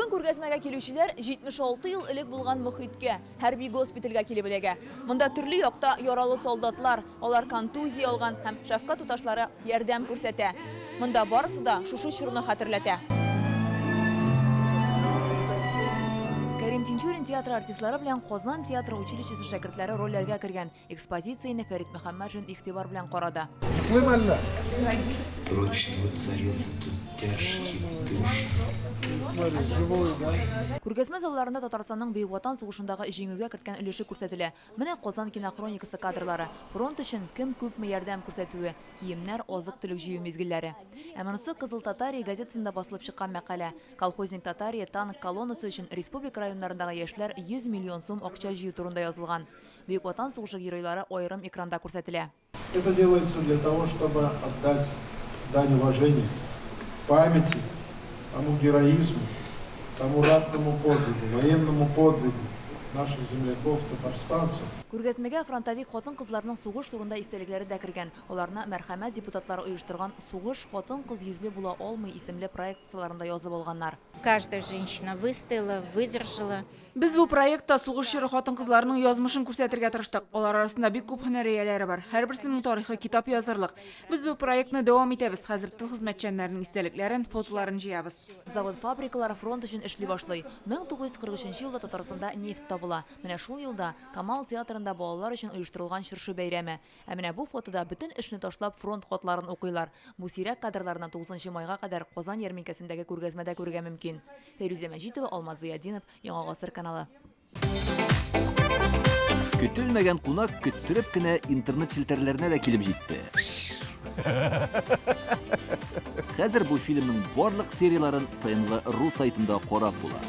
Бүген күргәзмәгә килүчеләр 76 ел элек булган мохиткә, хәрби госпитальгә килеп эләгә. Монда төрле якта яралы солдатлар, алар контузия алган һәм шәфкать туташлары ярдәм күрсәтә. Монда барысы да шушы чорны хәтерләтә. Кәрим Тинчурин театры артистлары белән Казан театр училищесы шәкертләре рольләргә кергән. Экспозицияне Фәрит Мөхәммәтшин игътибар белән карады. Йоклыйм әллә? Прочно воцарился тут тяжкий, душный запах войны. Күргәзмә залларында Татарстанның Бөек Ватан сугышындагы җиңүгә керткән өлеше күрсәтелә. Менә Казан кинохроникасы кадрлары, фронт өчен кем күпме ярдәм күрсәтүе, киемнәр, азык-төлек җыю мизгелләре. Ә монысы Кызыл Татария газетасында басылып чыккан мәкалә. Колхозник Татарии танк колоннасы өчен республика районнарындагы яшьләр 100 миллион сум акча җыю турында язылган. Бөек Ватан сугышы геройлары аерым экранда күрсәтелә. Это делается для того, чтобы отдать дань уважения, памяти тому героизму, тому ратному подвигу, военному подвигу наших земляков, татарстанцев. Күргәзмәгә фронтовик хатын-кызларның сугыш турында истәлекләре дә кергән. Аларны Мәрхәмәт депутатлары оештырган Сугыш хатын-кыз йөзле була алмый исемле проект кысаларында язып алганнар. Каждая женщина выстояла, выдержала. Без бу проектта сугыш чоры хатын-кызларының язмышын күрсәтергә тырыштык. Алар арасында бик күп һөнәр ияләре бар. Һәрберсенең тарихы китап язырлык. Без бу проектны дәвам итәбез. Хәзер тыл хезмәтчәннәренең истәлекләрен, фотоларын җыябыз. Завод-фабрикалар фронт өчен эшли башлый. 1943 елда Татарстанда нефть табыла. Менә шул елда Камал театрында балалар өчен оештырылган чыршы бәйрәме. Ә менә бу фотода бөтен эшне ташлап фронт хатларын укыйлар. Бу сирәк кадрларны 9 майга кадәр Казан ярминкәсендәге күргәзмәдә күрергә мөмкин. Фәйрүзә Мәҗитова, Алмаз Зыятдинов, Яңа Гасыр каналы. Көтелмәгән кунак көттереп кенә интернет челтәрләренә дә килеп җитте. Хәзер бу фильмның барлык серияләрен ТНВ ру сайтында карап була.